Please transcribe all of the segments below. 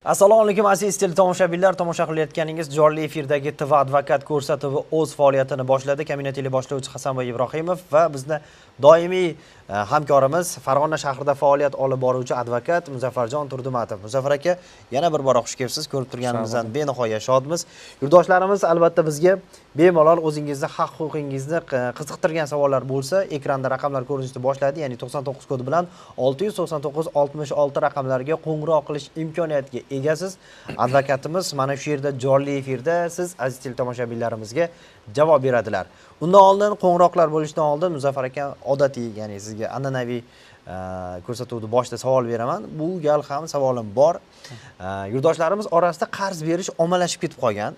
Assalomu alaykum aziz teletomoshabinlar, tomosha qilayotganingiz jonli efirdagi TV advokat ko'rsatuvi o'z faoliyatini boshladi. Kabinetli boshlovchi Hasanboy Ibrohimov va bizni doimiy hamkorimiz Farg'ona shahrida faoliyat olib boruvchi advokat Muzaffarjon Turdimatov. Muzaffar aka, yana bir bor xush kelibsiz. Ko'rib turganimizdan benihoya shodmiz. Yurtdoshlarimiz albatta bizga bemalol o'zingizni haq-huquqingizni qiziqtirgan savollar bo'lsa, ekranda raqamlar ko'rinishni boshladi, ya'ni 99 kodi bilan 699 66 raqamlariga qo'ng'iroq qilish imkoniyatiga egasiz. Advokatimiz mana shu yerda jonli efirda siz aziz teletomoshabinlarimizga javob beradilar. Undan oldin, qo'ng'iroqlar bo'lishidan oldin Muzaffar aka, odatiy, ya'ni sizga an'anaviy ko'rsatuvni boshida savol beraman. Bu gal ham savolim bor. Yurtdoshlarimiz orasida qarz berish ommalashib ketib qolgan.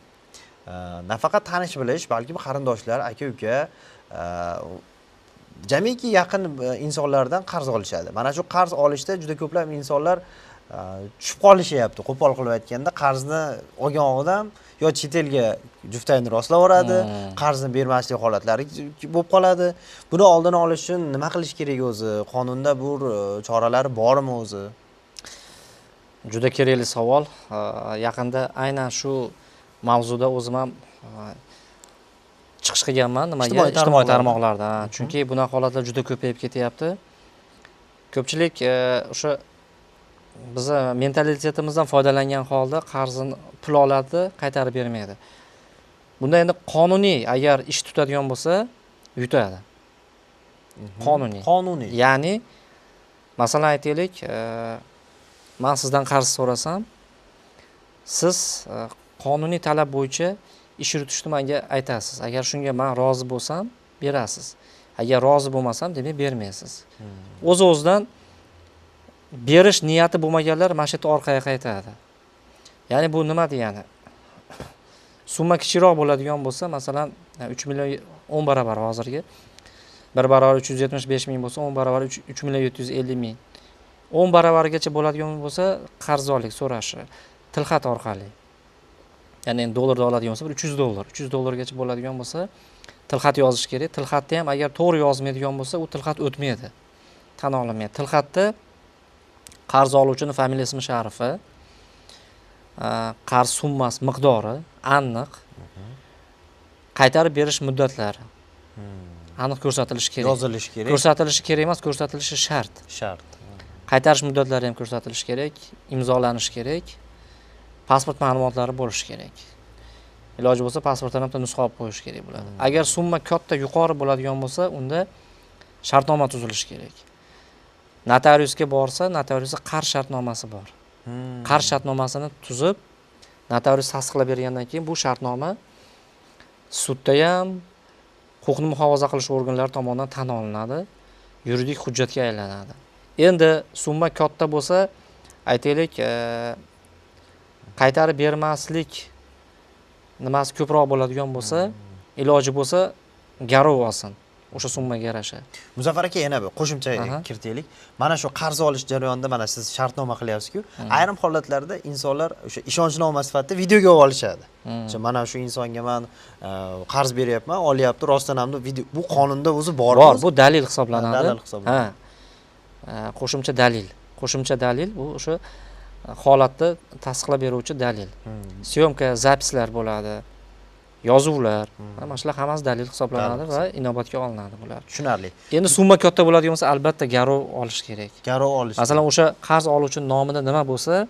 Nafaqat tanish bilish, balki qarindoshlar, aka-uka, jamiki yaqin insonlardan qarz olishadi. Mana shu qarz olishda juda ko'plab insonlar tushib qolishyapti. Qo'pol qilib aytganda, qarzni olgan odam yo chet elga juftayni rostlab yuboradi, qarzni bermaslik holatlari bo'lib qoladi. Buni oldini olish uchun nima qilish kerak o'zi? Qonunda bu choralar bormi o'zi? Juda kerakli savol. Yaqinda aynan shu mavzuda o'zim ham chiqish qilganman, nimaga? Ijtimoiy tarmoqlarda. Chunki bunaqa holatlar juda ko'payib ketyapti. Ko'pchilik o'sha biza mentalitetimizdan foydalangan holda qarzini pul oladi, qaytarib bermaydi. Bunda endi qonuniy agar ish tutadigan bo'lsa, yutadi. Qonuniy. Qonuniy. Ya'ni masalan aytaylik, men sizdan qarz so'rasam, siz qonuniy talab bo'yicha ish yuritishni menga aytasiz. Agar shunga men rozi bo'lsam, berasiz. Agar rozi bo'lmasam, demak bermaysiz. O'z-o'zidan berish niyati bo'lmaganlar mana shu yerda orqaga qaytadi. Ya'ni bu nima degani? Summa kichikroq bo'ladigan bo'lsa, masalan, 3 million 10 barobar hozirgi 1 barobar 375 ming bo'lsa, 10 barobar 3 million 750 ming. 10 barobargacha bo'ladigan bo'lsa, qarzdorlik so'rashi tilxat orqali. Ya'ni endi dollarda oladigan bo'lsa, $300, 300 dollargacha bo'ladigan bo'lsa, tilxat yozish kerak. Tilxatni ham agar to'g'ri yozmaydigan bo'lsa, u tilxat o'tmaydi. Tan olinmaydi. Tilxatda qarz oluvchining familiya ismi sharifi, qarz summasi miqdori aniq, qaytarib berish muddatlari aniq ko'rsatilishi kerak. Yozilishi kerak. Ko'rsatilishi kerak emas, ko'rsatilishi shart. Shart. Qaytarish muddatlari ham ko'rsatilishi kerak, imzolanishi kerak, pasport ma'lumotlari bo'lishi kerak. Iloji bo'lsa pasportdan ham nusxa olib qo'yish kerak bo'ladi. Agar summa katta yuqori bo'ladigan bo'lsa, unda shartnoma tuzilishi kerak. Notariusga borsa, notariusda qarz shartnomasi bor. Qarz shartnomasini tuzib, notarius tasdiqlab bergandan keyin bu shartnoma sudda ham huquqni muhofaza qilish organlari tomonidan tan olinadi, yuridik hujjatga aylanadi. Endi summa katta bo'lsa, aytaylik, qaytarib bermaslik nimasi ko'proq bo'ladigan bo'lsa, iloji bo'lsa garov olsin o'sha summaga yarasha. Muzaffar aka, yana bir qo'shimcha kiritaylik. Mana shu qarz olish jarayonida mana siz shartnoma qilyapsiz-ku. Ayrim holatlarda insonlar o'sha ishonchnoma sifatida videoga olishadi. O'sha mana shu insonga men qarz beryapman, olyapti, rostdan ham video. Bu qonunda o'zi bormi? Bor, bu dalil hisoblanadi. Dalil hisoblanadi. Ha. Qo'shimcha dalil. Qo'shimcha dalil bu o'sha holatni tasdiqlab beruvchi dalil. Syomka, zapislar bo'ladi. Yozuvlar, mana shular hammasi dalil hisoblanadi va inobatga olinadi bular. Tushunarli. Endi summa katta bo'ladigan bo'lsa, albatta garov olish kerak. Garov olish. Masalan, o'sha qarz oluvchi nomida nima bo'lsa,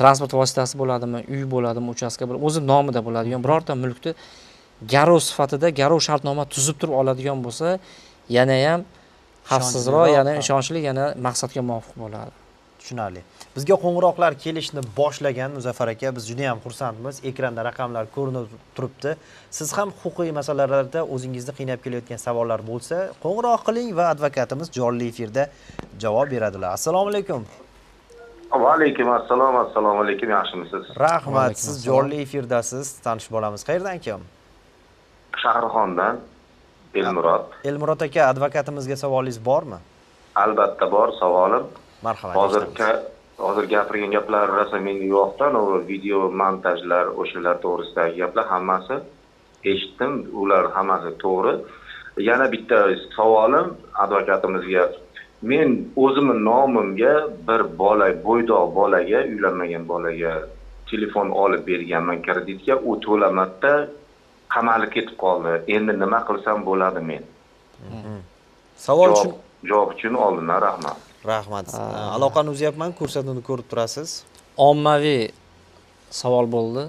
transport vositasi bo'ladimi, uy bo'ladimi, uchastka bo'ladi, o'zi nomida bo'ladigan birorta mulkni garov sifatida garov shartnoma tuzib turib oladigan bo'lsa, yana ham xavfsizroq, yana ishonchli, yana maqsadga muvofiq bo'ladi. Tushunarli. Bizga qo'ng'iroqlar kelishni boshlagan Muzaffar aka, biz juda ham xursandmiz. Ekranda raqamlar ko'rinib turibdi. Siz ham huquqiy masalalarda o'zingizni qiynab kelayotgan savollar bo'lsa, qo'ng'iroq qiling va advokatimiz jonli efirda javob beradilar. Assalomu alaykum. Va alaykum assalom, assalomu alaykum, yaxshimisiz? Rahmat, siz jonli efirdasiz. Tanishib olamiz. Qayerdan kim? Shahrixondan Elmurod. Elmurod aka, advokatimizga savolingiz bormi? Albatta bor savolim. Marhamat. Hozir gapirgan gaplar rosa menga yoqdi. Video montajlar, o'shalar to'g'risidagi gaplar hammasi eshitdim. Ular hammasi to'g'ri. Yana bitta savolim advokatimizga. Men o'zimni nomimga bir bola, bo'ydoq bolaga, uylanmagan bolaga telefon olib berganman kreditga, u to'lamadida qamalib ketib qoldi. Endi nima qilsam bo'ladi men? Savol uchun, javob uchun oldindan rahmat. Rahmat. Aloqani uzyapman, ko'rsatuvni ko'rib turasiz. Ommaviy savol bo'ldi.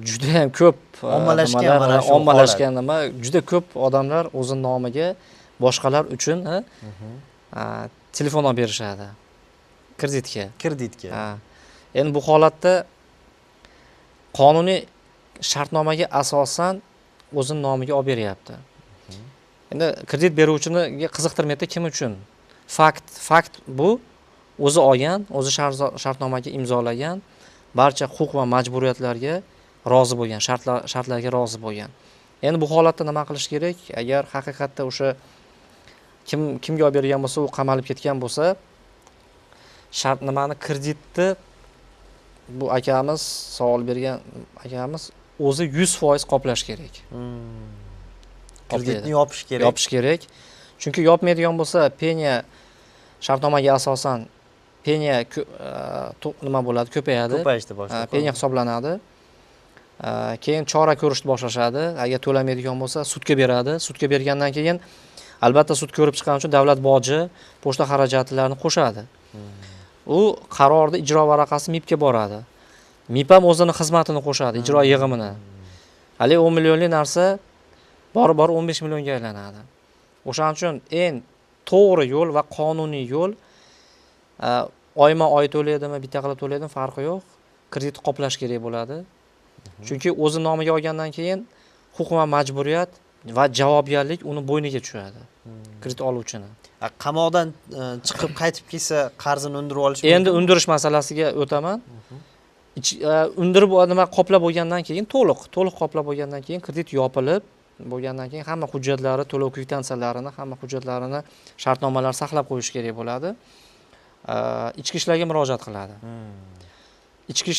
Juda ham ko'p ommalashgan, mana shu ommalashgan nima, juda ko'p odamlar o'z nomiga boshqalar uchun telefon olib berishadi kreditga. Kreditga. Endi bu holatda qonuniy shartnomaga asosan o'zini nomiga olib beryapti. Endi kredit beruvchini qiziqtirmaydi kim uchun? Fakt bu o'zi olgan, o'zi shartnomaga imzolagan, barcha huquq va majburiyatlarga rozi bo'lgan, shartlarga rozi bo'lgan. Endi bu holatda nima qilish kerak? Agar haqiqatda o'sha kimga olib bergan bo'lsa, u qamalib ketgan bo'lsa, shart nimani kreditni bu akamiz, savol bergan akamiz o'zi 100% qoplash kerak. Kreditni yopish kerak. Yopish kerak. Chunki yopmaydigan bo'lsa, penya shartnomaga asosan penya nima bo'ladi, ko'payadi. Ko'payishdi boshlaydi. Penya hisoblanadi. Keyin chora ko'rishni boshlashadi. Agar to'lamaydigan bo'lsa, sudga beradi. Sudga bergandan keyin albatta sud ko'rib chiqqani uchun davlat boji, pochta xarajatlarini qo'shadi. U qarorni ijro varaqasi MIBga boradi. MIB ham o'zini xizmatini qo'shadi, ijro yig'imini. Hali 10 millionlik narsa borib 15 millionga aylanadi. O'shaning uchun eng to'g'ri yo'l va qonuniy yo'l oyma-oy to'laydimi, bitta qilib to'laydimi farqi yo'q. Kredit qoplash kerak bo'ladi. Chunki o'zi nomiga olgandan keyin huquq va majburiyat va javobgarlik uni bo'yniga tushadi. Kredit oluvchini. Qamoqdan chiqib qaytib kelsa qarzini undirib olish mumkin. Endi undirish masalasiga o'taman. Undirib nima qoplab bo'lgandan keyin to'liq qoplab bo'lgandan keyin kredit yopilib bo'lgandan keyin hamma hujjatlari, to'lov kvitansiyalarini, hamma hujjatlarini, shartnomalar saqlab qo'yish kerak bo'ladi. Ichki ishlarga murojaat qiladi. Ichki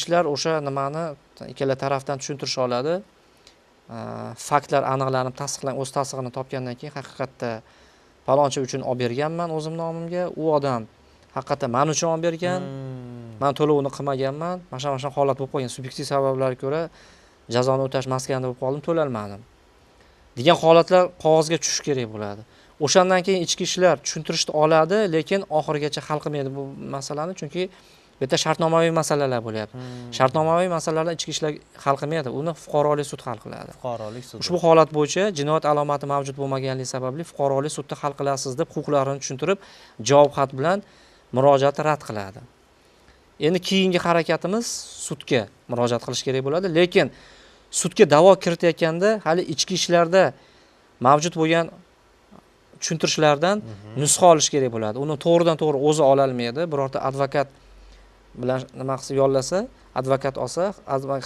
ishlar o'sha nimani ikkala tarafdan tushuntirish oladi. Faktlar aniqlanib, tasdiqlanib, o'z tasdig'ini topgandan keyin haqiqatda palonchi uchun olib berganman o'zim nomimga, u odam haqiqatda men uchun olib bergan, men to'lovini qilmaganman, mana shu holat bo'lib qolgan, subyektiv sabablarga ko'ra jazoni o'tash maskanida bo'lib qoldim, to'lolmadim degan holatlar qog'ozga tushishi kerak bo'ladi. O'shandan keyin ichki ishlar tushuntirishni oladi, lekin oxirigacha hal qilmaydi bu masalani, chunki bu yerda shartnomaviy masalalar bo'lyapti. Shartnomaviy masalalarni ichki ishlar hal qilmaydi, uni fuqarolik sud hal qiladi. Fuqarolik sud. Ushbu holat bo'yicha jinoyat alomati mavjud bo'lmaganligi sababli fuqarolik sudda hal qilasiz deb huquqlarini tushuntirib, javob xat bilan murojaatni rad qiladi. Endi keyingi harakatimiz sudga murojaat qilish kerak bo'ladi, lekin sudga da'vo kiritayotganda hali ichki ishlarda mavjud bo'lgan tushuntirishlardan nusxa olish kerak bo'ladi. Uni to'g'ridan to'g'ri o'zi ola olmaydi, birorta advokat bilan nima qilsa, yollasa, advokat olsa,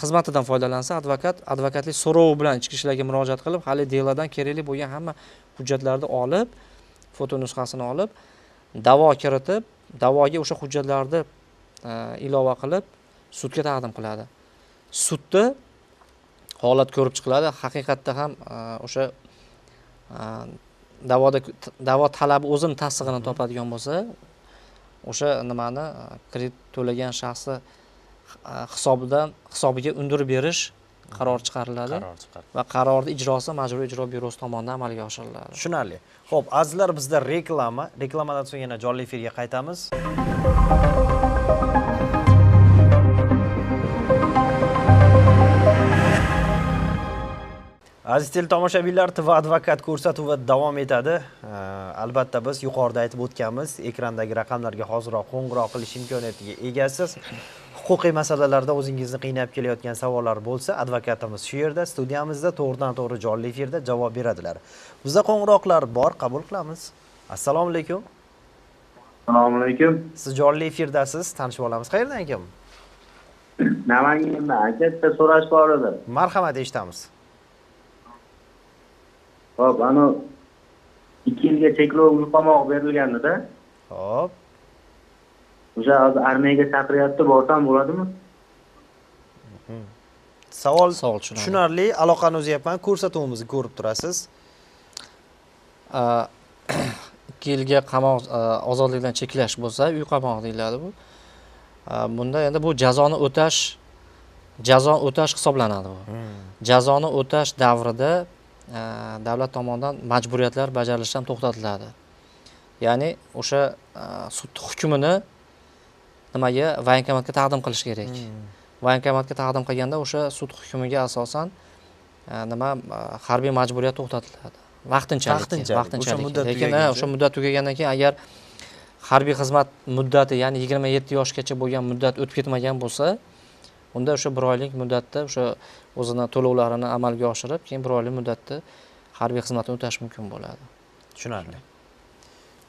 xizmatidan foydalansa, advokat advokatlik so'rovi bilan ichki ishlarga murojaat qilib, hali deladan kerakli bo'lgan hamma hujjatlarni olib, foto nusxasini olib, da'vo kiritib, da'voga o'sha hujjatlarni ilova qilib sudga taqdim qiladi. Sudda holat ko'rib chiqiladi. Haqiqatda ham o'sha da'vo talabi o'zini tasdig'ini topadigan bo'lsa, o'sha nimani kredit to'lagan shaxsni hisobiga undirib berish qaror chiqariladi va qarorni ijrosi Majburiy ijro byurosi tomonidan amalga oshiriladi. Tushunarli. Xo'p, azizlar, bizda reklama, reklamadan so'ng yana jonli efirga qaytamiz. Aziz teletomoshabinlar, TV advokat ko'rsatuvi davom etadi. Albatta biz yuqorida aytib o'tganmiz, ekrandagi raqamlarga hoziroq qo'ng'iroq qilish imkoniyatiga egasiz. Huquqiy masalalarda o'zingizni qiynab kelayotgan savollar bo'lsa, advokatimiz shu yerda, studiyamizda to'g'ridan to'g'ri jonli efirda javob beradilar. Bizda qo'ng'iroqlar bor, qabul qilamiz. Assalomu alaykum. Assalomu alaykum. Siz jonli efirdasiz, tanishib olamiz. Qayerdan kim? Namangandan aka, bitta so'rash bor edi. Marhamat, eshitamiz. Xo'p, ana 2 yilga cheklov uy qamog'i berilgandi-da. Xo'p. O'sha hozir armiyaga chaqiryapti, borsam bo'ladimi? Savol Savol tushunarli. Tushunarli. Aloqani uzyapman, ko'rsatuvimizni ko'rib turasiz. 2 yilga qamoq, ozodlikdan cheklash bo'lsa, uy qamog'i deyiladi bu. Bunda endi bu jazoni o'tash hisoblanadi bu. Jazoni o'tash davrida davlat tomonidan majburiyatlar bajarilishidan to'xtatiladi. Ya'ni o'sha sud hukmini nimaga, военкомат ga taqdim qilish kerak. Военкомат ga taqdim qilganda o'sha sud hukmiga asosan nima, harbiy majburiyat to'xtatiladi vaqtinchalik. Vaqtinchalik, o'sha Vaqtinchalik. muddat Lekin tugaguncha. o'sha muddat tugagandan keyin, agar harbiy xizmat muddati, ya'ni 27 yoshgacha bo'lgan muddat o'tib ketmagan bo'lsa, unda o'sha bir oylik muddatda o'sha o'zini to'lovlarini amalga oshirib, keyin bir oylik muddatda harbiy xizmatni o'tash mumkin bo'ladi. Tushunarli.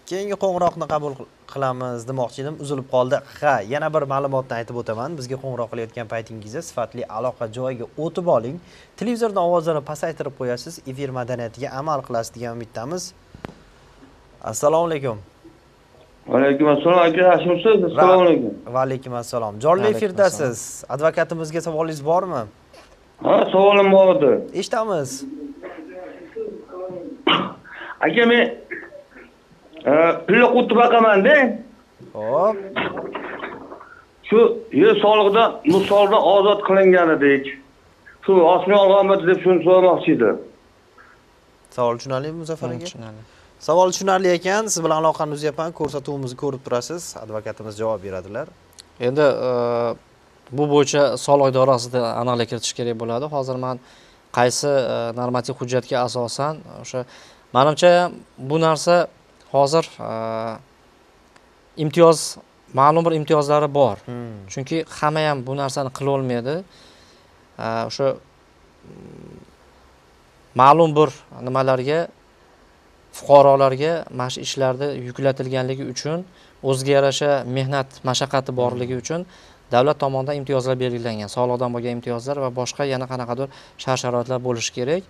Keyingi qo'ng'iroqni qabul qilamiz demoqchi edim, uzilib qoldi. Ha, yana bir ma'lumotni aytib o'taman. Bizga qo'ng'iroq qilayotgan paytingizda sifatli aloqa joyiga o'tib oling. Televizorni ovozini pasaytirib qo'yasiz, efir madaniyatiga amal qilasiz degan umiddamiz. Assalomu alaykum. Alaykum assalom aka, yaxshimisiz? Assalomu alaykum. Va alaykum assalom. Jonli Alaykum. efirdasiz. Advokatimizga savolingiz bormi? Ha, savolim bor edi. Eshitamiz. Aka, men pilla quti boqamanda. Xo'p. Shu yer solig'idan, bu soliqdan ozod qilingan edik. Shu rostmi, yolg'onmi deb shuni so'ramoqchi edim. Savol tushunarlimi, Muzaffar aka? Tushunarli. Savol tushunarli ekan. Siz bilan aloqani uzyapman. Ko'rsatuvimizni ko'rib turasiz. Advokatimiz javob beradilar. Endi bu bo'yicha soliq idorasida aniqlik kiritish kerak bo'ladi. Hozir man qaysi normativ hujjatga asosan o'sha, manimcha, bu narsa hozir imtiyoz, ma'lum bir imtiyozlari bor. Chunki hamma ham bu narsani qilolmaydi. O'sha ma'lum bir nimalarga, fuqarolarga mana shu ishlarni yuklatilganligi uchun, o'ziga yarasha mehnat mashaqqati borligi uchun davlat tomonidan imtiyozlar belgilangan. Soliqdan bo'lgan imtiyozlar va boshqa yana qanaqadir shart sharoitlar bo'lishi kerak.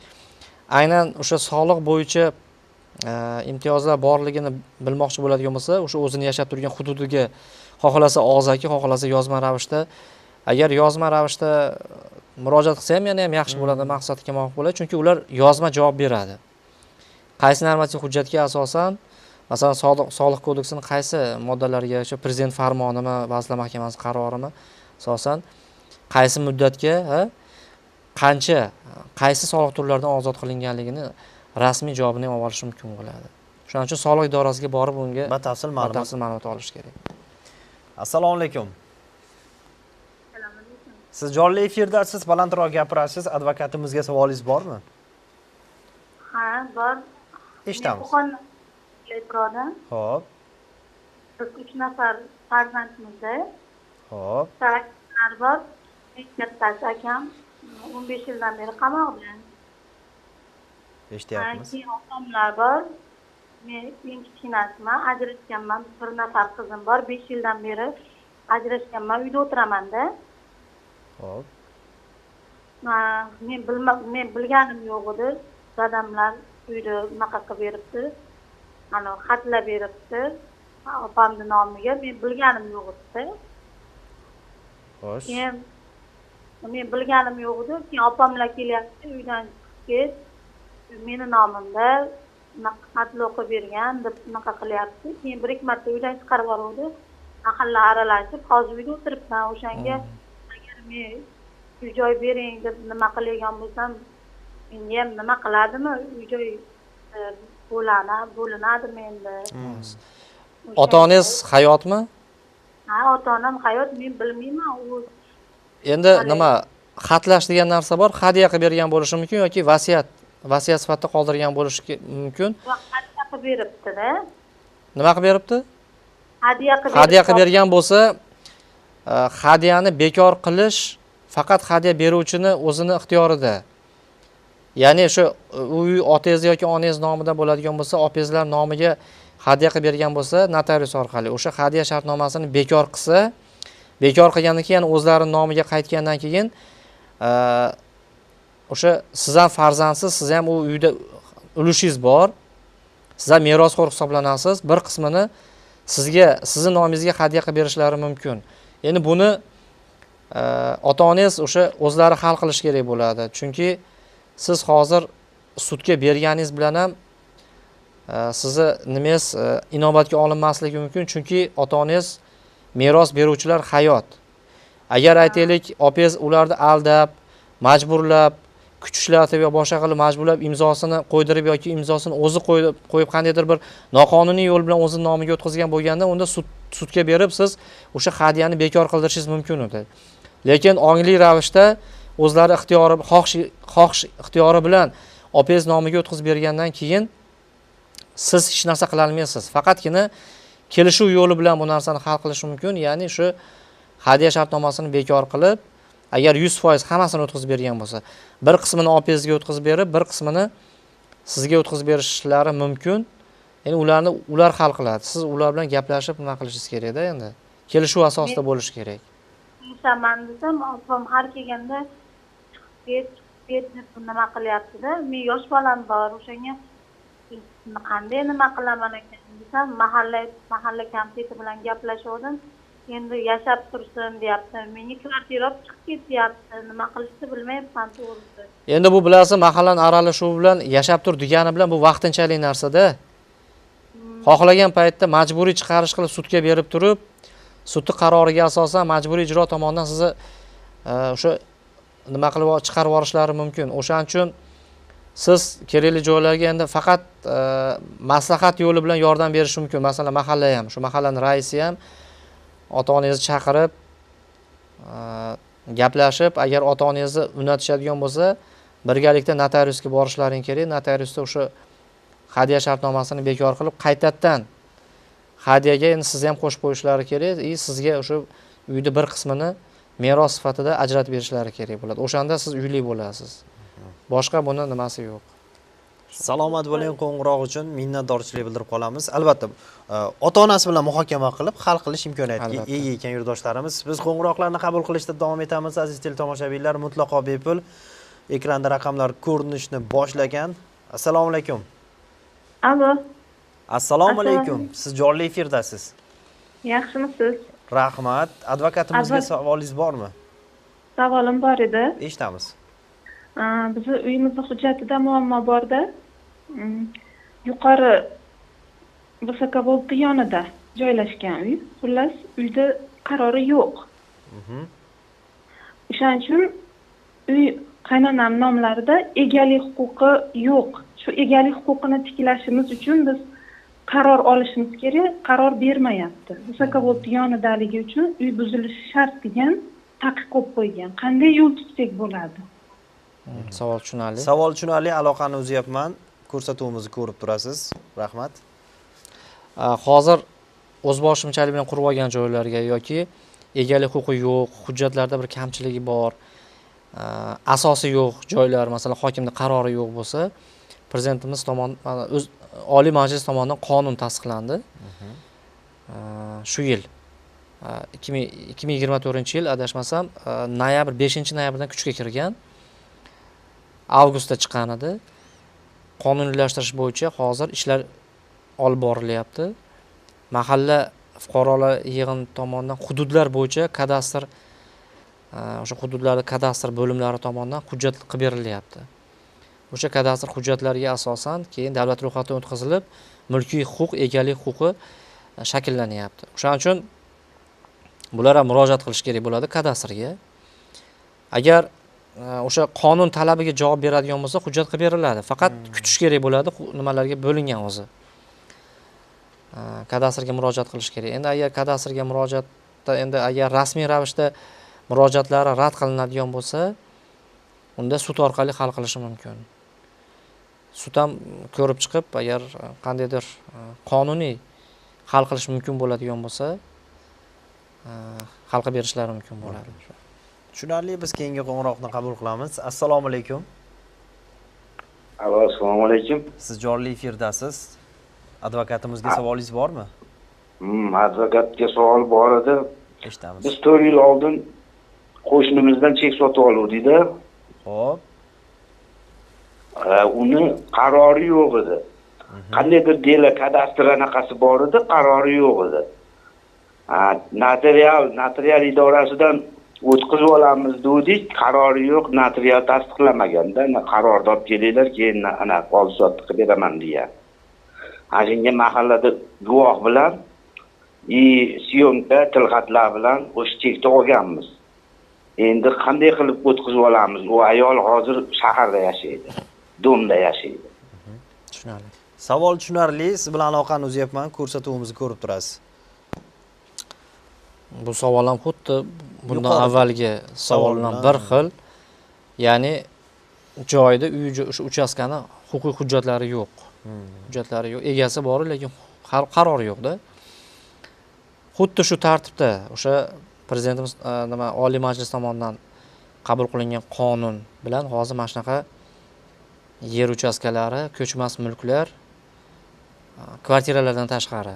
Aynan o'sha soliq bo'yicha imtiyozlar borligini bilmoqchi bo'ladigan bo'lsa, o'sha o'zini yashab turgan hududiga xohlasa og'zaki, xohlasa yozma ravishda, agar yozma ravishda murojaat qilsa ham yana ham yaxshi bo'ladi, maqsadga muvofiq bo'ladi, chunki ular yozma javob beradi. Qaysi normativ hujjatga asosan, masalan, soliq kodeksini qaysi moddalariga, o'sha prezident farmonimi, Vazirlar Mahkamasi qarorimi asosan, qaysi muddatga, ha, qancha, qaysi soliq turlaridan ozod qilinganligini rasmiy javobini ham olish mumkin bo'ladi. Shuning uchun soliq idorasiga borib unga Batafsil ma'lumot. Batafsil ma'lumot olish kerak. Assalomu alaykum. Siz jonli efirdasiz, balandroq gapirasiz. Advokatimizga savolingiz bormi? Ha, bor. Eshitamiz. Men Qo'qon birodarman. Biz uch nafar farzandmizda. Bitta bor. Eng kattasi akam 15 yildan beri qamoqda. Eshityapmiz. Keyin opamlar bor. Men eng kichkinasiman, ajrashganman. Bir nafar qizim bor. 5 yildan beri ajrashganman, uyda o'tiramanda. Men bilganim yo'q edi. Dadamlar uyda unaqa qilib beribdi. Ana xatlab beribdi. Opamni nomiga, men bilganim yo'q edi. Keyin men bilganim yo'q edi. Keyin opamlar kelyapti, uydan chiqib ket. Meni nomimda unaqa xatlar o'qib bergan deb unaqa qilyapti. Keyin bir ikki marta uydan chiqarib yuboruvdi. Mahalla aralashib, hozir uyda o'tiribman. O'shanga agar men uy joy bering deb nima qilgan bo'lsam, menga ham nima qiladimi? Uy joy bo'linadimi endi? Ota onangiz hayotmi? Ha, ota onam hayot, men bilmayman u. Endi nima, xatlash degan narsa bor, hadya qilib bergan bo'lishi mumkin yoki vasiyat sifatida qoldirgan bo'lishi mumkin. Hadya qilib beribdi-da. Nima qilib beribdi? Hadya qilib. Hadya qilib bergan bo'lsa, hadyani bekor qilish faqat hadya beruvchini o'zini ixtiyorida. Ya'ni shu uy otangiz yoki onangiz nomidan bo'ladigan bo'lsa, opangizlar nomiga hadya qilib bergan bo'lsa, notarius orqali o'sha hadya shartnomasini bekor qilsa, bekor qilgandan keyin o'zlari nomiga qaytgandan keyin o'sha siz ham farzandsiz, siz ham u uyda ulushingiz bor, siz ham merosxo'r hisoblanasiz, bir qismini sizga, sizni nomingizga hadya qilib berishlari mumkin. Endi buni Ota-onangiz o'sha o'zlari hal qilish kerak bo'ladi. Chunki siz hozir sudga berganingiz bilan ham sizni nimangiz inobatga olinmasligi mumkin, chunki ota-onangiz meros beruvchilar hayot. Agar aytaylik, opangiz ularni aldab, majburlab, kuch ishlatib yo boshqa qilib majburlab imzosini qo'ydirib yoki imzosini o'zi qo'yib qandaydir bir noqonuniy yo'l bilan o'zini nomiga o'tkazgan bo'lganda, unda sudga berib siz o'sha hadyani bekor qildirishingiz mumkin edi. Lekin ongli ravishda o'zlari ixtiyori, xohish ixtiyori bilan opangiz nomiga o'tkazib bergandan keyin siz hech narsa qila olmaysiz. Faqatgina kelishuv yo'li bilan bu narsani hal qilish mumkin. Ya'ni shu hadya shartnomasini bekor qilib, agar 100% hammasini o'tkazib bergan bo'lsa, bir qismini opangizga o'tkazib berib, bir qismini sizga o'tkazib berishlari mumkin. Endi ularni ular hal qiladi. Siz ular bilan gaplashib nima qilishingiz kerakda endi. Kelishuv asosida bo'lishi kerak. Yashaman desam, opam har kelganda chiqib ket deb nima qilyapti-da. Men yosh bolam bor, o'shanga qanday nima qilaman ekan desam, mahalla komiteti bilan gaplashuvdim. Endi yashab tursin deyapti. Menga kvartira olib chiqib ketyapti. Nima qilishni bilmayapman to'g'risi. Endi bu bilasiz, mahallani aralashuvi bilan yashab tur degani bilan bu vaqtinchalik narsada. Xohlagan paytda majburiy chiqarish qilib sudga berib turib, sudning qaroriga asosan majburiy ijro tomonidan sizni o'sha nima qilib chiqarib yuborishlari mumkin. O'shaning uchun siz kerakli joylarga endi faqat maslahat yo'li bilan yordam berish mumkin. Masalan, mahalla ham, shu mahallaning raisi ham ota-onangizni chaqirib, gaplashib, agar ota-onangizni unatishadigan bo'lsa, birgalikda notariusga borishlaring kerak. Notariusda o'sha hadya shartnomasini bekor qilib, qaytadan hadyaga endi sizni ham qo'shib qo'yishlari kerak, и sizga o'sha uyni bir qismini meros sifatida ajratib berishlari kerak bo'ladi. O'shanda siz uyli bo'lasiz. Boshqa buni nimasi yo'q. Salomat bo'ling, qo'ng'iroq uchun minnatdorchilik bildirib qolamiz. Albatta, ota-onasi bilan muhokama qilib hal qilish imkoniyatiga ega ekan yurtdoshlarimiz. Biz qo'ng'iroqlarni qabul qilishda davom etamiz. Aziz teletomoshabinlar, mutlaqo bepul. Ekranda raqamlar ko'rinishni boshlagan. Assalomu alaykum. Alo. Assalomu alaykum. Siz jonli efirdasiz. Yaxshimisiz? Rahmat. Advokatimizga savolingiz bormi? Savolim bor edi. Eshitamiz. Bizni uyimizni hujjatida muammo borda. Yuqori Vysokovoltni yonida joylashgan uy. Xullas, uyda qarori yo'q. O'shaning uchun uy qaynonam nomlarida egalik huquqi yo'q. Shu egalik huquqini tiklashimiz uchun biz qaror olishimiz kerak, qaror bermayapti. Vysokovoltni yonidaligi uchun uy buzilishi shart degan taqiq qo'yib qo'ygan. Qanday yo'l tutsak bo'ladi? Savol tushunarli. Savol tushunarli, aloqani uzyapman. Ko'rsatuvimizni ko'rib turasiz. Rahmat. Hozir o'zboshimchalik bilan qurib olgan joylarga yoki egalik huquqi yo'q, hujjatlarda bir kamchiligi bor, asosi yo'q joylar, masalan, hokimning qarori yo'q bo'lsa, prezidentimiz tomonidan, o'z Oliy Majlis tomonidan qonun tasdiqlandi. Shu yil 2024-yil adashmasam, noyabr 5-noyabrdan kuchga kirgan. Avgustda chiqqan edi. Qonuniylashtirish bo'yicha hozir ishlar olib borilyapti. Mahalla fuqarolar yig'ini tomonidan hududlar bo'yicha kadastr, o'sha hududlarda kadastr bo'limlari tomonidan hujjat qilib berilyapti. O'sha kadastr hujjatlariga asosan keyin davlat ro'yxatidan o'tkazilib, mulkiy huquq, egalik huquqi shakllanyapti. O'shaning uchun bular ham murojaat qilish kerak bo'ladi kadastrga. Agar o'sha qonun talabiga javob beradigan bo'lsa, hujjat qilib beriladi. Faqat kutish kerak bo'ladi, nimalarga bo'lingan o'zi. Kadastrga murojaat qilish kerak. Endi agar kadastrga murojaatda, endi agar rasmiy ravishda murojaatlari rad qilinadigan bo'lsa, unda sud orqali hal qilishi mumkin. Sud ham ko'rib chiqib, agar qandaydir qonuniy hal qilish mumkin bo'ladigan bo'lsa, hal qilib berishlari mumkin bo'ladi. Tushunarli, biz keyingi qo'ng'iroqni qabul qilamiz. Assalomu alaykum. Alo, assalomu alaykum. Siz jonli efirdasiz. Advokatimizga savolingiz bormi? Advokatga savol bor edi. Eshitamiz. Biz 4 yil oldin qo'shnimizdan chek sotib oluvdik-da. Xo'p. Uni qarori yo'q edi. Qandaydir dela kadastr anaqasi bor edi, qarori yo'q edi. Notarial idorasidan O'tkazib olamiz dedik, qarori yo'q, notarial tasdiqlamaganda, qarorni olib kelinglar, keyin ana oldi-sotdi qilib beraman degan. Ana shunga mahallada guvoh bilan syomka tilxatlar bilan o'sha chekni olganmiz. Endi qanday qilib o'tkazib olamiz? U ayol hozir shaharda yashaydi, domda yashaydi. Tushunarli. Savol tushunarli. Siz bilan aloqani uzyapman, ko'rsatuvimizni ko'rib turasiz. Bu savol ham xuddi bundan avvalgi savol bilan bir xil. Ya'ni joyida uy o'sha uchastkani huquqiy hujjatlari yo'q. Hujjatlari yo'q, egasi bor, lekin qarori yo'qda. Xuddi shu tartibda o'sha prezidentimiz nima Oliy Majlis tomonidan qabul qilingan qonun bilan hozir mana shunaqa yer uchastkalari, ko'chmas mulklar, kvartiralardan tashqari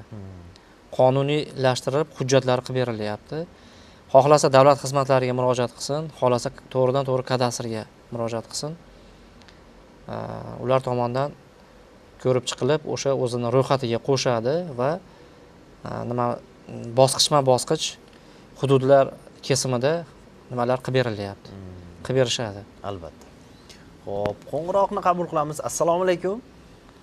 qonuniylashtirib hujjatlar qilib berilyapti. Xohlasa davlat xizmatlariga murojaat qilsin, xohlasa to'g'ridan to'g'ri kadastrga murojaat qilsin. Ular tomonidan ko'rib chiqilib, o'sha o'zini ro'yxatiga qo'shadi va nima bosqichma-bosqich hududlar kesimida nimalar qilib berilyapti. Qilib berishadi. Albatta. Xo'p, qo'ng'iroqni qabul qilamiz. Assalomu alaykum.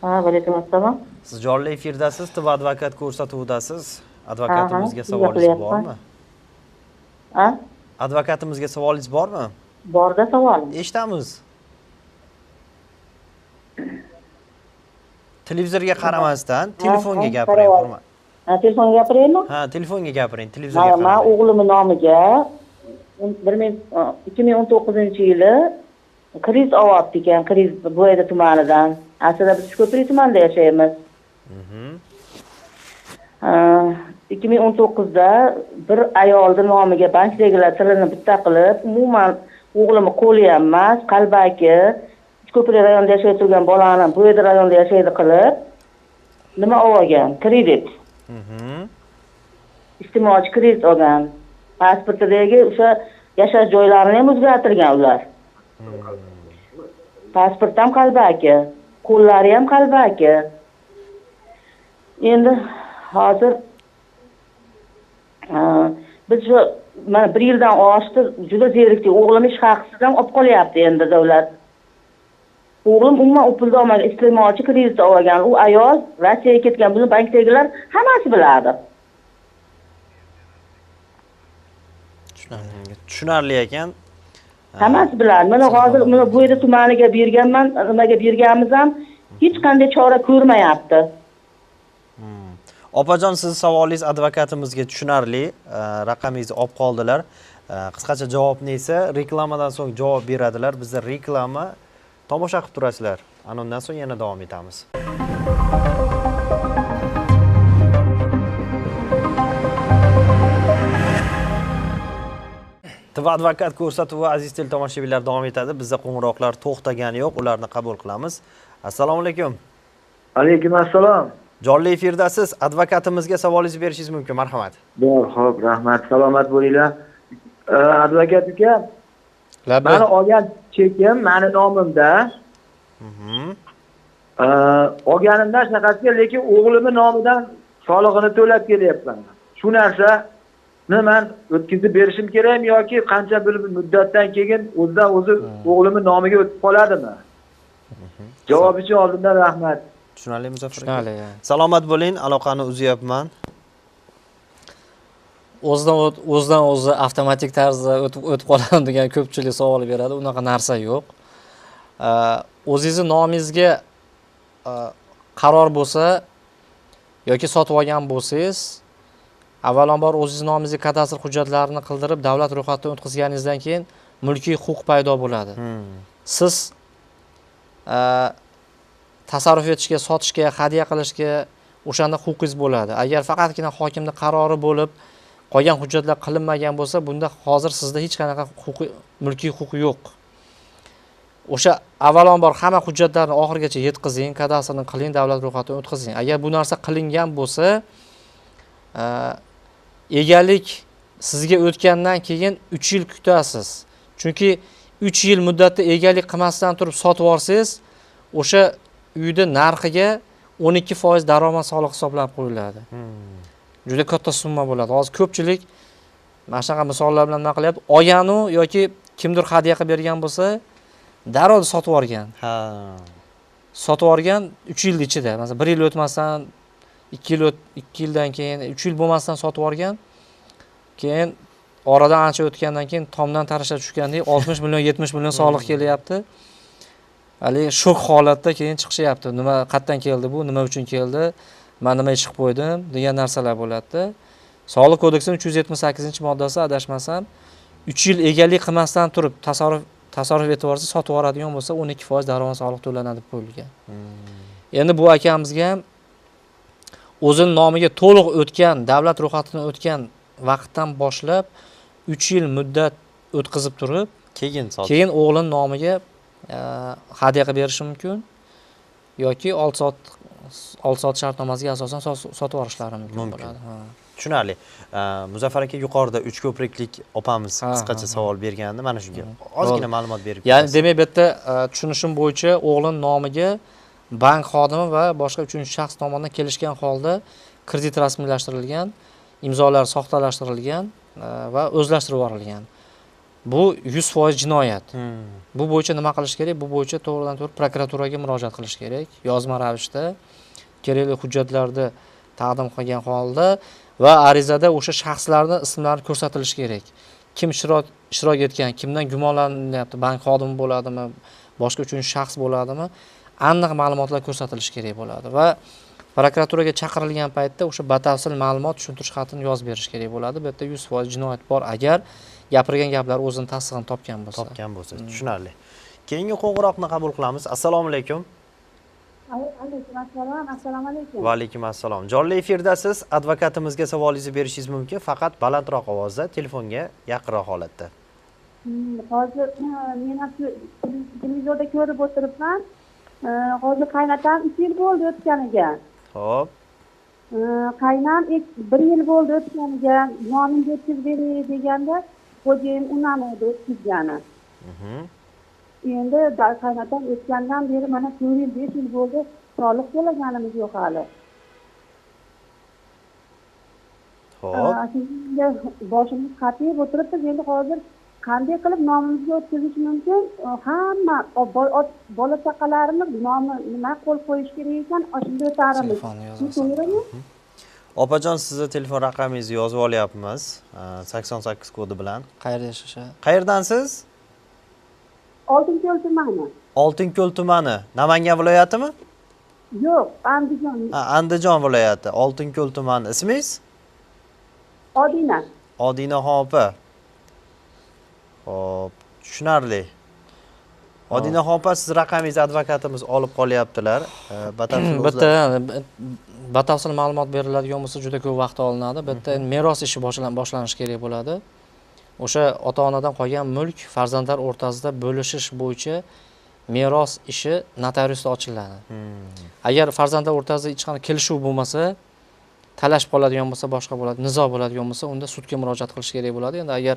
Ha, alaykum assalom. Siz jonli efirdasiz, TV advokat ko'rsatuvidasiz. Advokatimizga savolingiz bormi? Ha? Advokatimizga savolingiz bormi? Borda savolim. Eshitamiz. Televizorga qaramasdan telefonga gapiring, hurmat. Ha, telefonga gapiraymi? Ha, telefonga gapiring, televizorga qaramang. Men o'g'limning nomiga 2019-yili kredit olyapti ekan, kredit Bo'yda tumanidan. Aslida biz Uchko'prik tumanida yashaymiz. 2019da bir ayolning nomiga bankdagilar tilini bitta qilib, umuman o'g'limni qo'li ham emas, qalbaki Uchko'prik rayonida yashay turgan bolani Bo'yda rayonida yashaydi qilib, nima olgan? Kredit. Iste'molchi kredit olgan. Pasportidagi o'sha yashash joylarini ham o'zgartirgan ular. Pasport ham qalbaki, qo'llari ham qalbaki. Endi hozir biz shu mana bir yildan oshdi, juda zerikdik. O'g'lim ish haqisiz ham olib qolyapti endi davlat. O'g'lim umuman u pulni olmagan, iste'molchi kredit olgan. U ayol Rossiyaga ketgan, buni bankdagilar hammasi biladi. Tushunarli ekan. Hammasi biladi. Mana hozir mana bu yerda tumaniga berganman, nimaga berganimiz ham hech qanday chora ko'rmayapti. Opajon, siz savolingiz advokatimizga tushunarli, raqamingizni olib qoldilar. Qisqacha javobni esa reklamadan so'ng javob beradilar. Bizda reklama, tomosha qilib turasizlar. Ana undan so'ng yana davom etamiz. TV advokat ko'rsatuvi aziz teletomoshabinlar davom etadi. Bizda qo'ng'iroqlar to'xtagani yo'q, ularni qabul qilamiz. Assalomu alaykum. Alaykum assalom. Jonli efirdasiz, advokatimizga savolingizni berishingiz mumkin, marhamat. Bor, xo'p, rahmat. Salomat bo'linglar. Advokat aka, meni olgan chekim meni nomimda. Olganimda shunaqasiga, lekin o'g'limning nomidan solig'ini to'lab kelyapman. Shu narsa men o'tkazib berishim kerakmi yoki qancha bir muddatdan keyin o'zidan o'zi o'g'limning nomiga o'tib qoladimi? Javob uchun oldindan rahmat. Tushunarli, Muzaffar aka. Salomat bo'ling, aloqani uzyapman. O'zidan o'zi avtomatik tarzda o'tib qoladi degan ko'pchilik savol beradi. Unaqa narsa yo'q. O'zingizni nomingizga qaror bo'lsa yoki sotib olgan bo'lsangiz, avvalambor o'zingiz nomingizga kadastr hujjatlarini qildirib, davlat ro'yxatidan o'tkazganingizdan keyin mulkiy huquq paydo bo'ladi. Siz tasarruf etishga, sotishga, hadya qilishga o'shanda huquqingiz bo'ladi. Agar faqatgina hokimning qarori bo'lib, qolgan hujjatlar qilinmagan bo'lsa, bunda hozir sizda hech qanaqa mulkiy huquq yo'q. O'sha avvalambor hamma hujjatlarni oxirigacha yetkazing, kadastrni qiling, davlat ro'yxatidan o'tkazing. Agar bu narsa qilingan bo'lsa, egalik sizga o'tgandan keyin 3 yil kutasiz. Chunki 3 yil muddatda egalik qilmasdan turib sotib olsangiz, o'sha uyda narxiga 12% daromad solig'i hisoblanib qo'yiladi. Juda katta summa bo'ladi. Hozir ko'pchilik Mana shunaqa misollar bilan nima qilyapti? Olganu yoki kimdir hadya qilib bergan bo'lsa, darrov sotib yuborgan. Ha. Sotib yuborgan 3 yil ichida. Masalan, 1 yil o'tmasdan 2 yil 2 yildan keyin 3 yil bo'lmasdan sotib yuborgan. Keyin oradan ancha o'tgandan keyin tomdan tarasha tushgandek 60 million, 70 million soliq kelyapti. Hali shok holatda keyin chiqishyapti. Nima qayerdan keldi bu? Nima uchun keldi? Men nima ish qilib qo'ydim degan narsalar bo'ladi. Soliq kodeksining 378-moddasi adashmasam 3 yil egalik qilmasdan turib tasarruf etib yuborsa, sotib yuboradigan bo'lsa 12% daromad soliq to'lanadi deb qo'yilgan. Endi bu akamizga ham o'zining nomiga to'liq o'tgan, davlat ro'yxatidan o'tgan vaqtdan boshlab 3 yil muddat o'tkazib turib, keyin o'g'lining nomiga hadya qilib berishi mumkin yoki olti soat shartnomasiga asosan sotib yuborishlari mumkin bo'ladi. Tushunarli. Muzaffar aka, yuqorida uch ko'priklik opamiz qisqacha savol bergandi, mana shunga ozgina ma'lumot berib. Ya'ni demak, bu yerda tushunishim bo'yicha o'g'lining nomiga bank xodimi va boshqa uchinchi shaxs tomonidan kelishgan holda kredit rasmiylashtirilgan, imzolar soxtalashtirilgan va o'zlashtirib yuborilgan. Bu 100% jinoyat. Bu bo'yicha nima qilish kerak? Bu bo'yicha to'g'ridan to'g'ri prokuraturaga murojaat qilish kerak. Yozma ravishda kerakli hujjatlarni taqdim qilgan holda va arizada o'sha shaxslarning ismlari ko'rsatilishi kerak. Kim ishtirok etgan, kimdan gumonlanyapti, bank xodimi bo'ladimi, boshqa uchinchi shaxs bo'ladimi, aniq ma'lumotlar ko'rsatilishi kerak bo'ladi va prokuraturaga chaqirilgan paytda o'sha batafsil ma'lumot, tushuntirish xatini yozib berish kerak bo'ladi. Bu yerda 100% jinoyat bor agar gapirgan gaplar o'zini tasdig'ini topgan bo'lsa. Topgan bo'lsa, tushunarli. Keyingi qo'ng'iroqni qabul qilamiz. Assalomu alaykum. Alaykum assalom. Assalomu alaykum. Va alaykum assalom. Jonli efirdasiz. Advokatimizga savolingizni berishingiz mumkin, faqat balandroq ovozda, telefonga yaqinroq holatda. Hozir men ham shu televizorda ko'rib o'tiribman. Hozir qaynatam 3 yil bo'ldi o'tganiga. Xo'p. Qaynam 1 yil bo'ldi o'tganiga, nomimga o'tkazib beray deganda xo'jayin unamadi o'tkazgani. Endi qaynatam o'tgandan beri mana 4 yil, 5 yil bo'ldi, soliq to'laganimiz yo'q hali. Xo'p. Endi boshimiz qatib o'tiribmiz. Endi hozir qanday qilib nomimizga o'tkazish mumkin? Hamma bola chaqalarimiz nomi nima qo'l qo'yish kerak ekan, shunda o'tarimiz. To'g'rimi? Opajon, sizni telefon raqamingizni yozib olyapmiz. 88 kodi bilan. Qayerda yashashadi? Qayerdansiz? Oltinko'l tumani. Oltinko'l tumani. Namangan viloyatimi? Yo'q, Andijon. Ha, Andijon viloyati, Oltinko'l tumani. Ismingiz? Odina. Odinaxon opa. Xo'p, tushunarli. Odinaxon opa, siz raqamingizni advokatimiz olib qolyaptilar. Batafsil bitta batafsil ma'lumot beriladigan bo'lsa juda ko'p vaqt olinadi. Bu yerda meros ishi boshlanishi kerak bo'ladi. O'sha ota-onadan qolgan mulk farzandlar o'rtasida bo'lishish bo'yicha meros ishi notariusda ochiladi. Agar farzandlar o'rtasida hech qanday kelishuv bo'lmasa, talashib qoladigan bo'lsa, boshqa bo'ladi, nizo bo'ladigan bo'lsa, unda sudga murojaat qilish kerak bo'ladi. Endi agar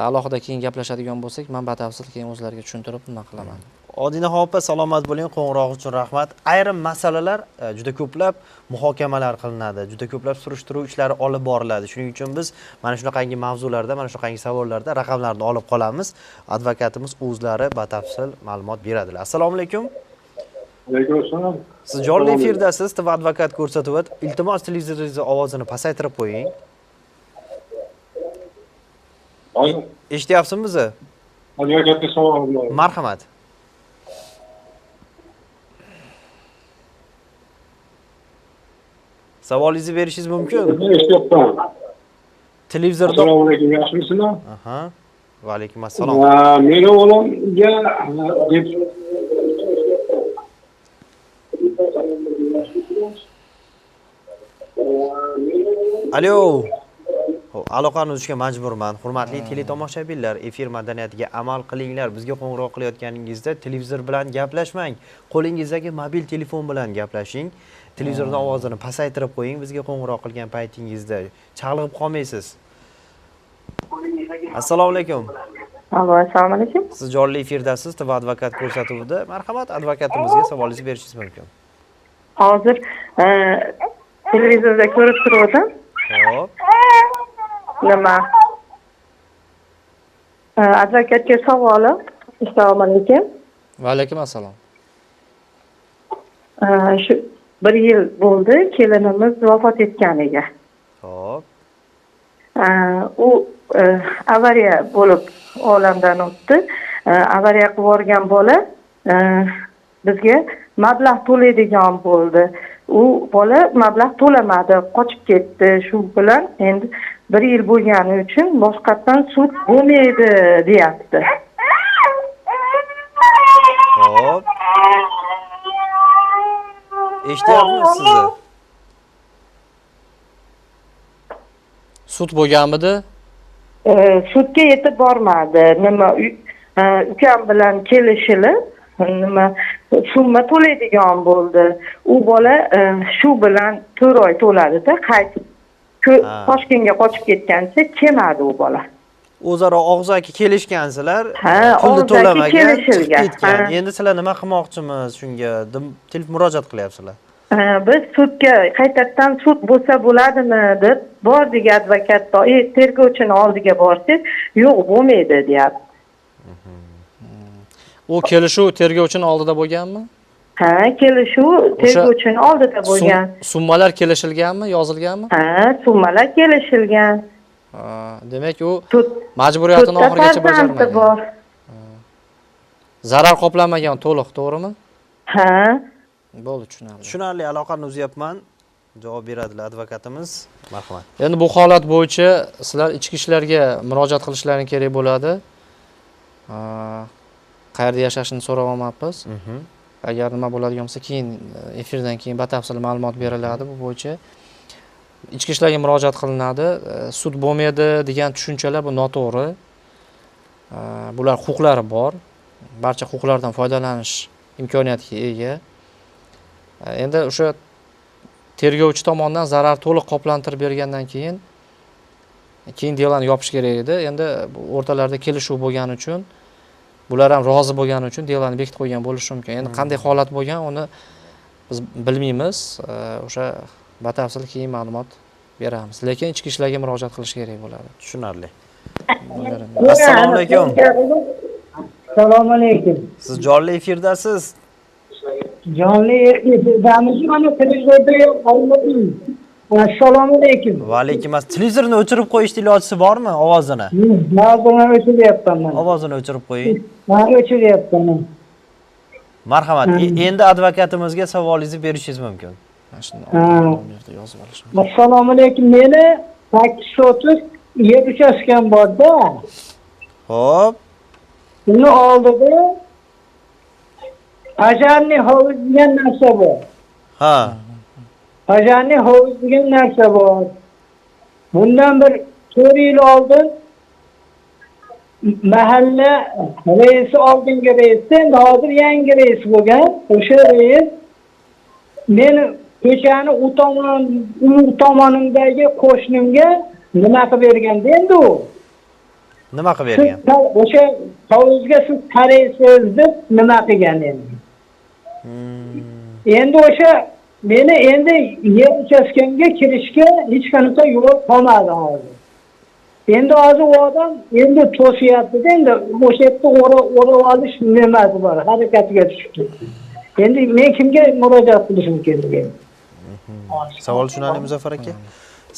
alohida keyin gaplashadigan bo'lsak, men batafsil keyin o'zlariga tushuntirib nima qilaman. Odinaxon opa, salomat bo'ling, qo'ng'iroq uchun rahmat. Ayrim masalalar juda ko'plab muhokamalar qilinadi, juda ko'plab surishtiruv ishlari olib boriladi. Shuning uchun biz mana shunaqangi mavzularda, mana shunaqangi savollarda raqamlarni olib qolamiz. Advokatimiz o'zlari batafsil ma'lumot beradilar. Assalomu alaykum. Alaykum assalom. Siz jonli efirdasiz, TV advokat ko'rsatuvi. Iltimos, televizoringizni ovozini pasaytirib qo'ying. Eshityapsizmi bizni? Advokatga savolim bor. Marhamat. Savolingizni berishingiz mumkin. Eshityapman. Televizorda. Assalomu alaykum, yaxshimisizlar? Aha. Va alaykum assalom. Meni o'g'limga deb Alo. Aloqani uzishga majburman. Hurmatli teletomoshabinlar, efir madaniyatiga amal qilinglar. Bizga qo'ng'iroq qilayotganingizda televizor bilan gaplashmang. Qo'lingizdagi mobil telefon bilan gaplashing. Televizorning ovozini pasaytirib qo'ying. Bizga qo'ng'iroq qilgan paytingizda chalg'ib qolmaysiz. Assalomu alaykum. Alo, assalomu alaykum. Siz jonli efirdasiz, TV advokat ko'rsatuvida. Marhamat, advokatimizga savolingizni berishingiz mumkin. Hozir televizorda ko'rib turgandim. Xo'p. Nima? Advokatga savolim. Assalomu alaykum. Va alaykum assalom. Shu 1 yil bo'ldi kelinimiz vafot etganiga. Xo'p. U avariya bo'lib olamdan o'tdi. Avariya qilib yuborgan bola bizga mablag' to'laydigan bo'ldi. U bola mablag' to'lamadi, qochib ketdi. Shu bilan endi 1 yil bo'lgani uchun boshqatdan sud bo'lmaydi deyapti. Xo'p. Eshityapmiz sizni. Sud bo'lganmidi? Sudga yetib bormadi. Nima ukam bilan kelishilib, nima summa to'laydigan bo'ldi. U bola shu bilan 4 oy to'ladida qaytib Toshkentga qochib ketgancha kelmadi u bola. O'zaro og'zaki kelishgansizlar, pulni to'lamagan, chiqib ketgan. Endi sizlar nima qilmoqchimiz shunga deb murojaat qilyapsizlar? Biz sudga qaytadan sud bo'lsa bo'ladimi deb bordik advokat, tergovchini oldiga borsak, yo'q bo'lmaydi deyapti. U kelishuv tergovchini oldida bo'lganmi? Ha, kelishuv tergovchini oldida bo'lgan. Summalar kelishilganmi, yozilganmi? Ha, summalar kelishilgan. Demak, u majburiyatini oxirigacha bajarmagan. Zarar qoplanmagan to'liq, to'g'rimi? Ha. Bo'ldi, tushunarli. Tushunarli, aloqani uzyapman. Javob beradilar advokatimiz. Marhamat. Endi bu holat bo'yicha sizlar ichki ishlarga murojaat qilishlaring kerak bo'ladi. Qayerda yashashini so'rab olmabmiz. Agar nima bo'ladigan bo'lsa, keyin efirdan keyin batafsil ma'lumot beriladi bu bo'yicha. Ichki ishlarga murojaat qilinadi. Sud bo'lmaydi degan tushunchalar bu noto'g'ri. Bular huquqlari bor. Barcha huquqlardan foydalanish imkoniyatiga ega. Endi o'sha tergovchi tomonidan zarar to'liq qoplantirib bergandan keyin delani yopish kerak edi. Endi o'rtalarida kelishuv bo'lgani uchun, bular ham rozi bo'lgani uchun delani bekitib qo'ygan bo'lishi mumkin. Endi qanday holat bo'lgan uni biz bilmaymiz. O'sha batafsil keyin ma'lumot beramiz. Lekin ichki ishlarga murojaat qilish kerak bo'ladi. Tushunarli. Assalomu alaykum. Assalomu alaykum. Siz jonli efirdasiz. Jonli efirdamiz, mana televizorda olmadim. Assalomu alaykum. Va alaykum assalom. Televizorni o'chirib qo'yishning ilojisi bormi, ovozini? Ovozini o'chiryapman. Ovozini o'chirib qo'ying. Men o'chiryapman. Marhamat. Endi advokatimizga savolingizni berishingiz mumkin. Assalomu alaykum. Meni 830 yer uchastkam bor-da. Xo'p. Uni oldida Pajarni hovuz degan narsa bor. Ha. Pajarni hovuz degan narsa bor. Bundan bir 4 yil oldin mahalla reisi, oldingi reis, endi hozir yangi reis bo'lgan. O'sha reis meni ko'chani u tomonimdagi qo'shnimga nima qilib berganda endi u? Nima qilib bergan? O'sha hovuzga siz qaraysiz deb nima qilgan endi? Endi o'sha meni endi yer uchastkamga kirishga hech qanaqa yo'l qolmadi hozir. Endi hozir u odam endi to'siyapti-da, endi o'sha yerda o'rab olish nimasi bor, harakatiga tushdi. Endi men kimga murojaat qilishim kerak endi? Savol tushunarli Muzaffar aka.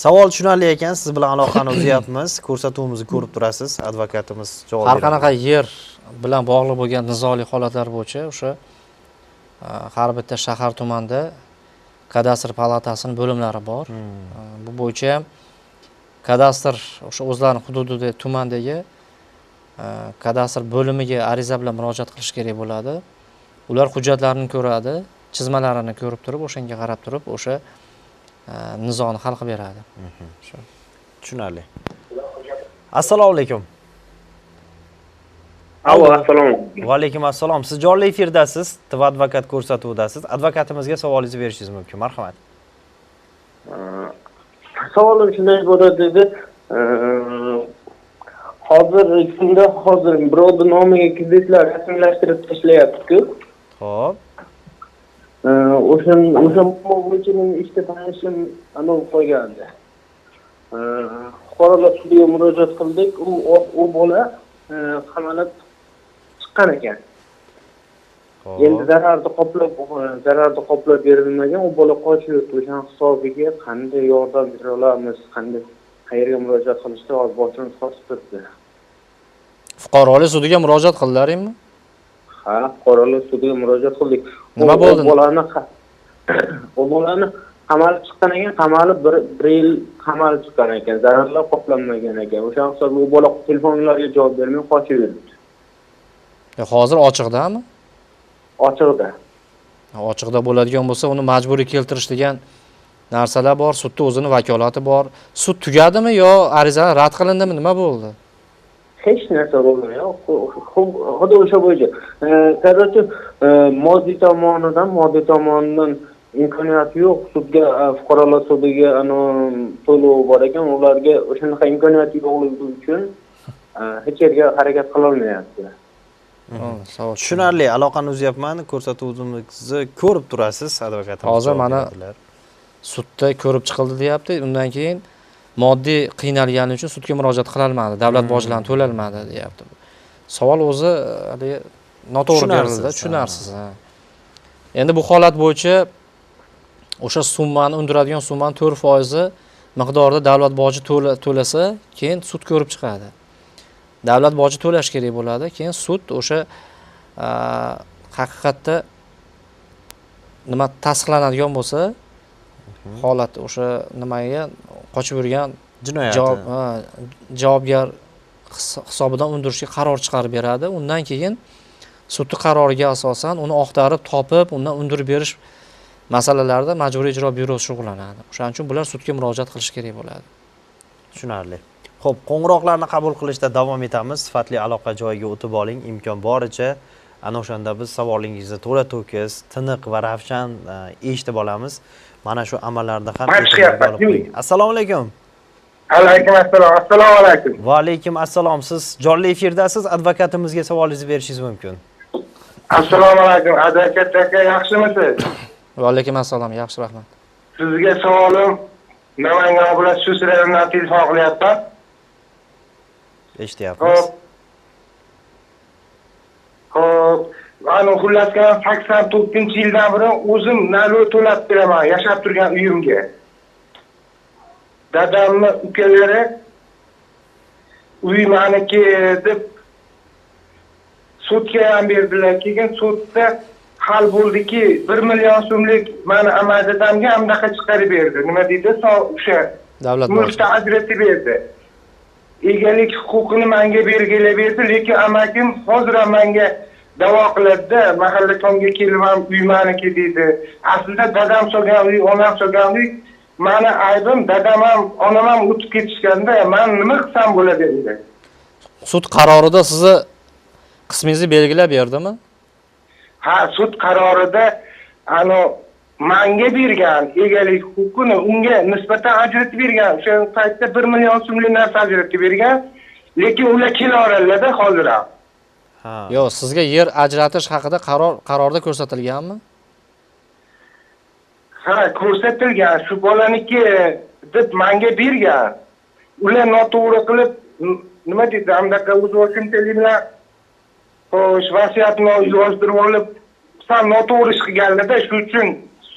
Savol tushunarli ekan, siz bilan aloqani uzyapmiz, ko'rsatuvimizni ko'rib turasiz, advokatimiz javob beradi. Har qanaqa yer bilan bog'liq bo'lgan nizoli holatlar bo'yicha o'sha har bitta shahar tumanda kadastr palatasining bo'limlari bor. Bu bo'yicha ham kadastr o'sha o'zlarining hududida tumandagi kadastr bo'limiga ariza bilan murojaat qilish kerak bo'ladi. Ular hujjatlarni ko'radi, chizmalarini ko'rib turib, o'shanga qarab turib, o'sha nizoni hal qilib beradi. Tushunarli. Assalomu alaykum. Alo, assalomu alaykum. Va alaykum assalom. Siz jonli efirdasiz, TV advokat ko'rsatuvidasiz. Advokatimizga savolingizni berishingiz mumkin. Marhamat. Savolim shunday bo'ladi dedi. Hozir kunda hozir birovning nomiga kreditlar rasmiylashtirib tashlayapti-ku. Xo'p. O'sha bo'yicha mening ikkita tanishim anov qo'ygandi. Fuqarolar sudiga murojaat qildik. U bola qamalib chiqqan ekan. Endi zararni qoplab berilmagan, u bola qochib yuribdi. O'shaning hisobiga qanday yordam bera olamiz, qanday qayerga murojaat qilishda hozir boshimiz qotib turibdi. Fuqarolik sudiga murojaat qildilaringmi? Ha, fuqarolik sudiga murojaat qildik. Nima bo'ldi? U bolani qamalib chiqqan ekan, qamalib bir yil qamalib chiqqan ekan, zararlar qoplanmagan ekan. O'sha hisobga u bola telefonlarga javob bermay qochib yuribdi. Hozir ochiqdami? Ochiqda. Ochiqda bo'ladigan bo'lsa, uni majburiy keltirish degan narsalar bor, sudda o'zini vakolati bor. Sud tugadimi yo arizalar rad qilindimi, nima bo'ldi? Hech narsa bo'lmadi. Xuddi o'sha bo'yicha. Короче, moddiy tomonidan imkoniyati yo'q. Sudga, fuqarolar sudiga to'lov bor ekan, ularga o'shanaqa imkoniyati yo'qligi uchun hech yerga harakat qila olmayapti. Tushunarli, aloqani uzyapman, ko'rsatuvimizni ko'rib turasiz, advokatimiz. Hozir mana sudda ko'rib chiqildi deyapti, undan keyin moddiy qiynalgani uchun sudga murojaat qila olmadi, davlat bojlarini to'lalmadi deyapti. Savol o'zi haligi noto'g'ri berildi, tushunarsiz. Endi bu holat bo'yicha o'sha summani undiradigan summani 4% miqdorida davlat boji to'lasa, keyin sud ko'rib chiqadi. Davlat boji to'lash kerak bo'ladi, keyin sud o'sha haqiqatda nima tasdiqlanadigan bo'lsa, holat o'sha nimaga qochib yurgan javobgar hisobidan undirishga qaror chiqarib beradi. Undan keyin sudning qaroriga asosan uni oqtarib, topib, undan undirib berish masalalarida Majburiy ijro byurosi shug'ullanadi. O'shaning uchun bular sudga murojaat qilish kerak bo'ladi. Tushunarli. Xo'p, qo'ng'iroqlarni qabul qilishda davom etamiz. Sifatli aloqa joyiga o'tib oling, imkon boricha ana o'shanda biz savolingizni to'la to'kis, tiniq va ravshan eshitib olamiz. Mana shu amallarda ham e'tiborga olib qo'ying. Assalomu alaykum. Alaykum assalom. Assalomu alaykum. Va alaykum assalom. Siz jonli efirdasiz, advokatimizga savolingizni berishingiz mumkin. Assalomu alaykum, advokat aka, yaxshimisiz? Va alaykum assalom, yaxshi, rahmat. Sizga savolim, Namangan viloyati Chust rayonidan telefon qilyapman. Eshityapmiz. Xo'p, ana xullas kalom 89-yildan beri o'zim nalov to'lab beraman yashab turgan uyimga. Dadamni ukalari uy meniki deb sudga ham berdilar. Keyin sudda hal bo'ldiki, 1 million so'mlik meni amaki dadamga hamdaqa chiqarib berdi. Nima deydi? O'sha davlat mulkni ajratib berdi. Egalik huquqini menga belgilab berdi, lekin amakim hozir ham menga da'vo qiladi-da, mahallakomga kelib ham uy meniki deydi. Aslida dadam solgan uy, onam solgan uy, meni aybim, dadam ham, onam ham o'tib ketishganda, men nima qilsam bo'ladi endi? Sud qarorida sizni qismingizni belgilab berdimi? Ha, sud qarorida ana menga bergan egalik huquqini unga nisbatan ajratib bergan. O'sha paytda 1 million so'mlik narsa ajratib bergan, lekin ular kelaveradilar-da hozir ham. Ha. Yo'q, sizga yer ajratish haqida qarorda ko'rsatilganmi? Ha, ko'rsatilgan. Shu bolaniki deb menga bergan. Ular noto'g'ri qilib, nima deydi, amdaqa o'z boshimchalik bilan xo'sh, vasiyatni yozdirib olib, san noto'g'ri ish qilganlar-da, shu uchun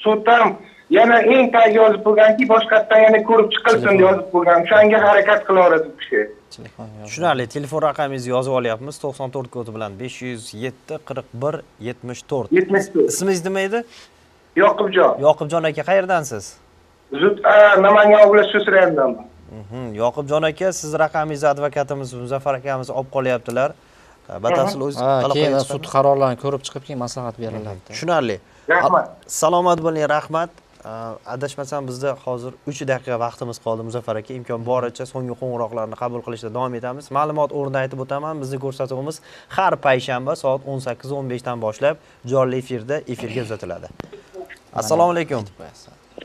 sud ham yana eng tagi yozib qo'yganki, boshqatdan yana ko'rib chiqilsin deb yozib qo'ygan. O'shanga harakat qilaveradi bu kishi. Tushunarli. Telefon raqamingizni yozib olyapmiz. 94 kodi bilan 507 41 74. 74. Ismingiz nima edi? Yoqubjon. Yoqubjon aka, qayerdansiz? Namangan viloyati Chust rayonidanman. Yoqubjon aka, siz raqamingizni advokatimiz Muzaffar akamiz olib qolyaptilar. Batafsil o'z keyin sud qarorlarini ko'rib chiqib keyin maslahat beriladi. Tushunarli. Rahmat. Salomat bo'ling, rahmat. Adashmasam bizda hozir 3 daqiqa vaqtimiz qoldi Muzaffar aka. Imkon boricha so'nggi qo'ng'iroqlarni qabul qilishda davom etamiz. Ma'lumot o'rnida aytib o'taman, bizni ko'rsatuvimiz har payshanba soat 18:15 dan boshlab jonli efirda efirga uzatiladi. Assalomu alaykum.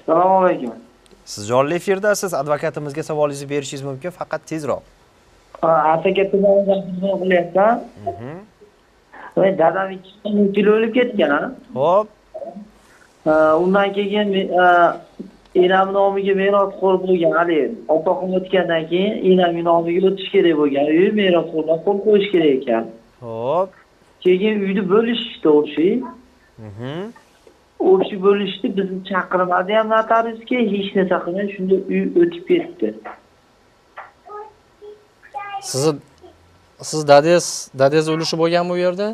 Assalomu alaykum. Siz jonli efirdasiz, advokatimizga savolingizni berishingiz mumkin, faqat tezroq. Asaka tumanidan telefon qilyapman. Men dadam 2000 yil o'lib ketgan. Xo'p. Undan keyin Enam nomiga merosxo'r bo'lgan, hali opoqim o'tgandan keyin enamning nomiga o'tish kerak bo'lgan. Uy merosxo'rlar qo'l qo'yish kerak ekan. Xo'p. Keyin uyni bo'lishdi o'sha. O'sha bo'lishdi, bizni chaqirmadi ham notariusga, hech narsa qilmay shunda uy o'tib ketdi. Siz dadangiz ulushi bo'lganmi u yerda?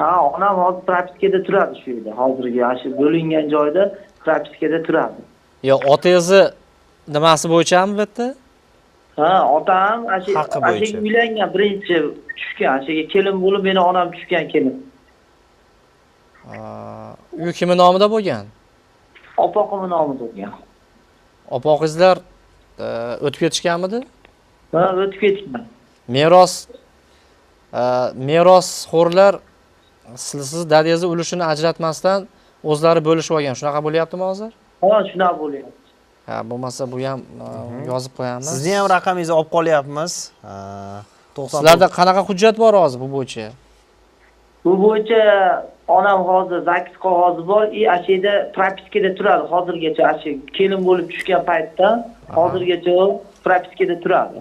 Ha, onam hozir propiskada turadi shu yerda. Hozirgi shu bo'lingan joyda propiskada turadi. Yo, otangizni nimasi bo'yichami bu yerda? Ha, otam o'sha uylangan birinchi tushgan, o'shaga kelin bo'lib meni onam tushgan kelin. Uy kimning nomida bo'lgan? Opoqimning nomida bo'lgan. Opoqingizlar o'tib ketishganmidi? Ha, o'tib ketgan. Merosxo'rlar siz dadangizni ulushini ajratmasdan o'zlari bo'lishib olgan. Shunaqa bo'lyaptimi hozir? Ha, shunaqa bo'lyapti. Ha, bo'lmasa bu ham yozib qo'yamiz. Sizni ham raqamingizni olib qolyapmiz. Sizlarda qanaqa hujjat bor hozir bu bo'yicha? Bu bo'yicha onam hozir zakis qog'ozi bor, o'sha yerda propiskada turadi hozirgacha, o'sha kelin bo'lib tushgan paytda hozirgacha propiskada turadi.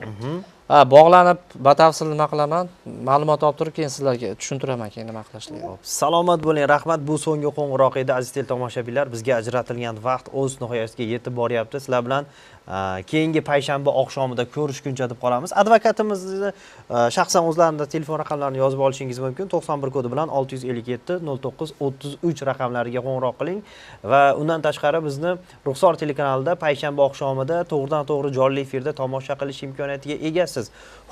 Ha, bog'lanib batafsil nima qilaman, ma'lumot olib turib keyin sizlarga tushuntiraman keyin nima qilishligini. Salomat bo'ling, rahmat. Bu so'nggi qo'ng'iroq edi aziz teletomoshabinlar. Bizga ajratilgan vaqt o'z nihoyasiga yetib boryapti. Sizlar bilan keyingi payshanba oqshomida ko'rishguncha deb qolamiz. Advokatimizni shaxsan o'zlarini telefon raqamlarini yozib olishingiz mumkin. 91 kodi bilan 657 09 33 raqamlariga qo'ng'iroq qiling va undan tashqari bizni Ruxsor telekanalida payshanba oqshomida to'g'ridan-to'g'ri jonli efirda tomosha qilish imkoniyatiga egasiz.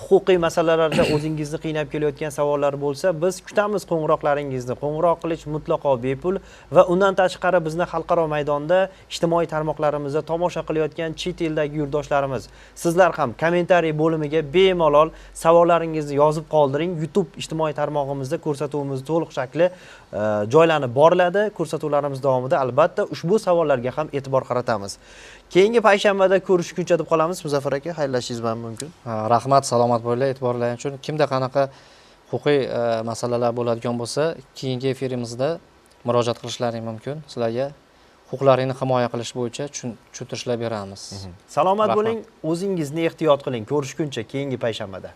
Huquqiy masalalarda o'zingizni qiynab kelayotgan savollar bo'lsa, biz kutamiz qo'ng'iroqlaringizni. Qo'ng'iroq qilish mutlaqo bepul va undan tashqari bizni xalqaro maydonda ijtimoiy tarmoqlarimizda tomosha qilayotgan chet eldagi yurtdoshlarimiz, sizlar ham kommentariy bo'limiga bemalol savollaringizni yozib qoldiring. YouTube ijtimoiy tarmog'imizda ko'rsatuvimiz to'liq shakli joylanib boriladi. Ko'rsatuvlarimiz davomida albatta ushbu savollarga ham e'tibor qaratamiz. Keyingi payshanbada ko'rishguncha deb qolamiz. Muzaffar aka, xayrlashingiz ham mumkin. Rahmat, salomat bo'linglar, e'tiborlaring uchun. Kimda qanaqa huquqiy masalalar bo'ladigan bo'lsa, keyingi efirimizda murojaat qilishlaring mumkin. Sizlarga huquqlaringni himoya qilish bo'yicha tushuntirishlar beramiz. Salomat bo'ling, o'zingizni ehtiyot qiling. Ko'rishguncha keyingi payshanbada.